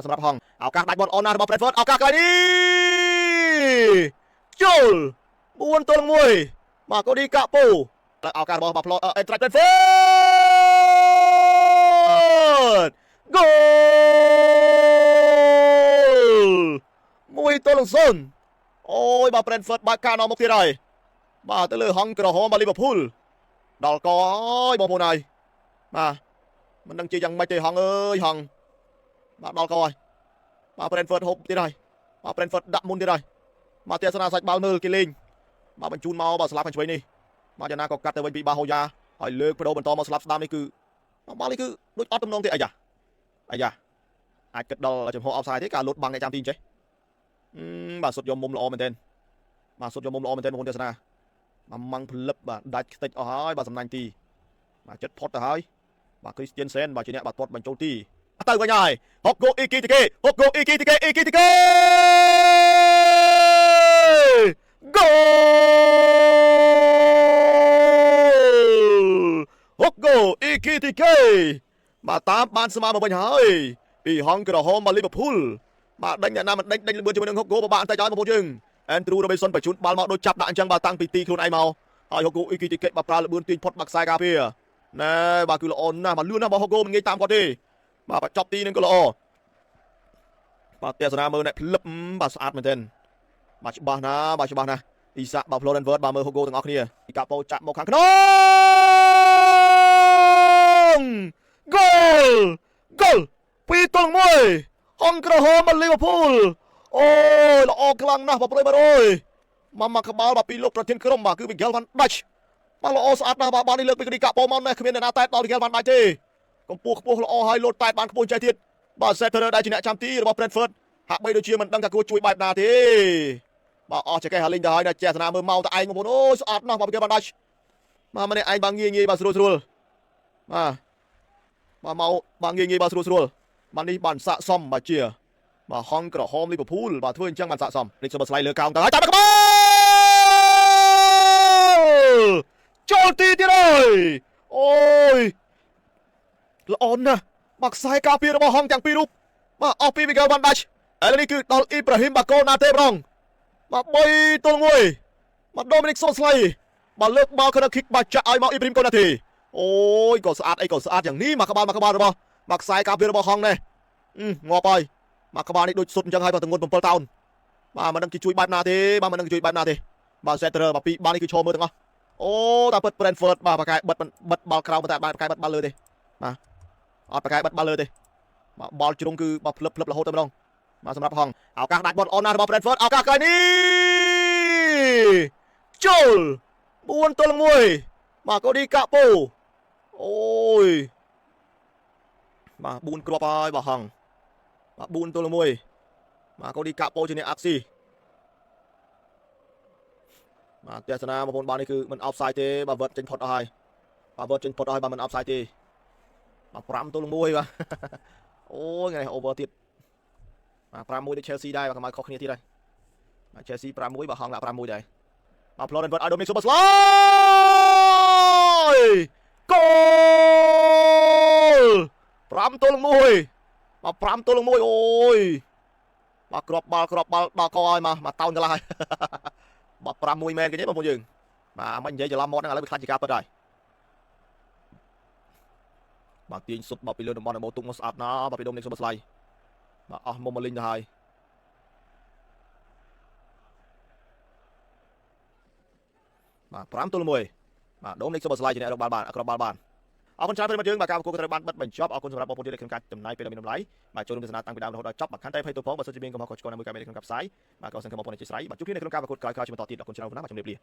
សម្រាប់ហងឱកាសដាច់បอลអូនណារបស់ Brentford ឱកាសកន្លែងនេះចូល4-1បាទកូឌីកាពូឱកាសរបស់បាផ្លអេត្រាច់ Brentford ហ្គោល1-0អូយបាទ Brentford បើកការនាំមុខទៀតហើយបាទទៅលើហងក្រហមបាទ Liverpool ដល់កហើយបងប្អូនហើយបាទមិនដឹងជាយ៉ាងម៉េចទេហងអើយហងបាទដល់កហើយបាទ Brentford ហូបទៀតហើយបាទ Brentford ដាក់មុនទៀតហើយបាទទស្សនាសាច់បាល់មើលគេលេងបាទបញ្ជូនមកបាទស្លាប់ខាងឆ្វេងនេះបាទយ៉ាងណាក៏កាត់ទៅវិញពីបាហូយ៉ាហើយលើកបដូរបន្តមកស្លាប់ស្ដាំនេះគឺបាល់នេះគឺដូចអត់ទំនងទេអាយ៉ាអាយ៉ាអាចគិតដល់ចំហអបសាយទេការលុតបាំងអ្នកចាំទីចេះបាទសុតយកមុំល្អមែនទែនបាទសុតយកមុំល្អមែនទែនបងប្អូនទស្សនាបាទម៉ាំងផ្លឹបបាទដាច់ខ្ទេចអស់ហើយបាទសំណាញ់ទីបាទចិត្តផុតទៅហើយបាទគ្រីស្ទៀនសេនបាទជាអ្នកបាទទាត់បញ្ចូលទីទៅវិញហើយហុកគោអ៊ីគីទីកេហុកគោអ៊ីគីទីកេអ៊ីគីទីកេហ្គោលហុកគោអ៊ីគីទីកេបាទតាមបានស្មើមកវិញហើយពីហងក្រហមមកលីវើពូលបាទដេញអ្នកណាមិនដេញដេញលឿនជាមួយនឹងហុកគោបបាក់បន្តិចហើយបងប្អូនយើងអែនទ្រូរ៉ូបេសុនបញ្ជូនបាល់មកដូចចាប់ដាក់អញ្ចឹងបាទតាំងពីទីខ្លួនឯងមកហើយហុកគោអ៊ីគីទីកេបាទប្រើលឿនទាញផុតបាក់ខ្សែការពារណែបាទគឺល្អណាស់បាទលឿនណាស់បាទហុកគោមិនងាយតាមគាត់ទេបាទបញ្ចប់ទីនឹងក៏ល្អបាទទស្សនាមើលអ្នកផ្លឹបបាទស្អាតមែនទែនបាទច្បាស់ណាស់បាទច្បាស់ណាស់អ៊ីសាក់បាទ Florian Wirtz បាទមើលហូហ្គោទាំងអស់គ្នាអ៊ីកាប៉ូចាក់មកខាងក្នុងហ្គោលហ្គោល2-1ហងក្រហមមកលីវើពូលអូយល្អខ្លាំងណាស់បាទប្រិយបាទអើយមកមកក្បាលបាទពីលោកប្រធានក្រុមបាទគឺ Miguel Van Dijk បាទល្អស្អាតណាស់បាទបាទនេះលើកពីកីកាប៉ូមកនេះគ្មានអ្នកណាតែដល់ Miguel Van Dijk ទេកម្ពស់ខ្ពស់ល្អហើយលោតតែបានខ្ពស់ចេះទៀតបាទ Zetterer ដែលជាអ្នកចាំទីរបស់ Brentford ហាក់បីដូចជាមិនដឹងថាគួរជួយបែបណាទេបាទអស់ចកេះហាលីងទៅហើយណាចេះសនាមើលមកតែឯងបងប្អូនអូយស្អាតណាស់បាទគេបានដាច់បាទម្នាក់ឯងបាទងាយងាយបាទស្រួលស្រួលបាទបាទមកបាទងាយងាយបាទស្រួលស្រួលបាទនេះបានស័កសមបាទជាបាទហងក្រហមលីវើពូលបាទធ្វើអញ្ចឹងបានស័កសមនេះសុំស្លៃលើកោងទៅហើយតាមក្បាលចូលទីទៀតហើយអូយល្អណាស់បាទខ្សែការពាររបស់ហងទាំងពីររូបបាទអស់ពីមីហ្គេលវ៉ាន់ដាច់ឥឡូវនេះគឺដល់អ៊ីប្រាហ៊ីមបាកូណាទេម្ដងបាទ3-1បាទដូមីនិកសូស្លៃបាទលើកបាល់ corner kick បាទចាក់ឲ្យមកអ៊ីប្រាហ៊ីមកូណាទេអូយក៏ស្អាតអីក៏ស្អាតយ៉ាងនេះមកក្បាលមកក្បាលរបស់បាទខ្សែការពាររបស់ហងនេះងាប់ហើយបាទក្បាលនេះដូចសុតអញ្ចឹងហើយបាទទងន់7តោនបាទមិនដឹងគេជួយបែបណាទេបាទមិនដឹងគេជួយបែបណាទេបាទ Zetterer បាទពីរបាល់នេះគឺឈរមើលទាំងអស់អូតែពិត Brentford បាទបកកែបិទបិទបាល់ក្រោមតែបាទបកកែបិទបាល់លើទេបាទអត់បកកែបិទបាល់លើទេបាទបាល់ជ្រុងគឺបាទផ្លឹបផ្លឹបរហូតតែម្ដងបាទសម្រាប់ហងឱកាសដាច់បอลអូនណារបស់ Brentford ឱកាសកន្លែងនេះចូល4-1បាទកូឌីកាពូអូយបាទ4គ្រាប់ហើយបាទហងបាទ4-1បាទកូឌីកាពូជាអ្នកអាក់ស៊ីបាទទស្សនាបងប្អូនបាទនេះគឺមិនអោបសាយទេបាទវត្តចេញផុតអស់ហើយបាទវត្តចេញផុតអស់ហើយបាទមិនអោបសាយទេបាទ5-1បាទអូយថ្ងៃនេះ over ទៀតបាទ5-1ដូច Chelsea ដែរបាទកុំឲ្យខុសគ្នាទៀតហើយបាទ Chelsea 5-1បាទហងដាក់5-1ដែរបាទ Florian Wirtz ឲ្យ Dominic Szoboszlai គោល5-1បាទ5-1អូយបាទគ្រាប់បាល់គ្រាប់បាល់ដល់កហើយមកមកតោនកន្លះហើយបាទ5-1មែនគេទេបងប្អូនយើងបាទមិននិយាយច្រឡំមាត់ហ្នឹងឥឡូវវាខ្លាចជាការពិតហើយបាទទាញសុតបាទពីលើតំបន់របស់ទុកមកស្អាតណាស់បាទពី Dominic Szoboszlai បាទអស់មុំមកលីងទៅហើយបាទ5-1បាទដូមនេះសុបស្លាយជាអ្នករកបាល់បានគ្រាប់បាល់បានអរគុណច្រើនប្រិយមិត្តយើងបាទការប្រកួតក៏ត្រូវបានបិទបញ្ចប់អរគុណសម្រាប់បងប្អូនយើងក្នុងការចំណាយពេលដ៏មានតម្លៃបាទចូលរួមទស្សនាតាំងពីដើមរហូតដល់ចប់បាទខន្តីភ័យទូផងបើសិនជាមានកំហុសខុសឆ្គងណាមួយកើតមាននៅក្នុងការផ្សាយបាទក៏សង្ឃឹមបងប្អូនអធិស្ឋានបាទជួបគ្នានៅក្នុងការប្រកួតក្រោយៗជាបន្តទៀតអរគុណច្រើនណាស់បាទជម្រាបលា។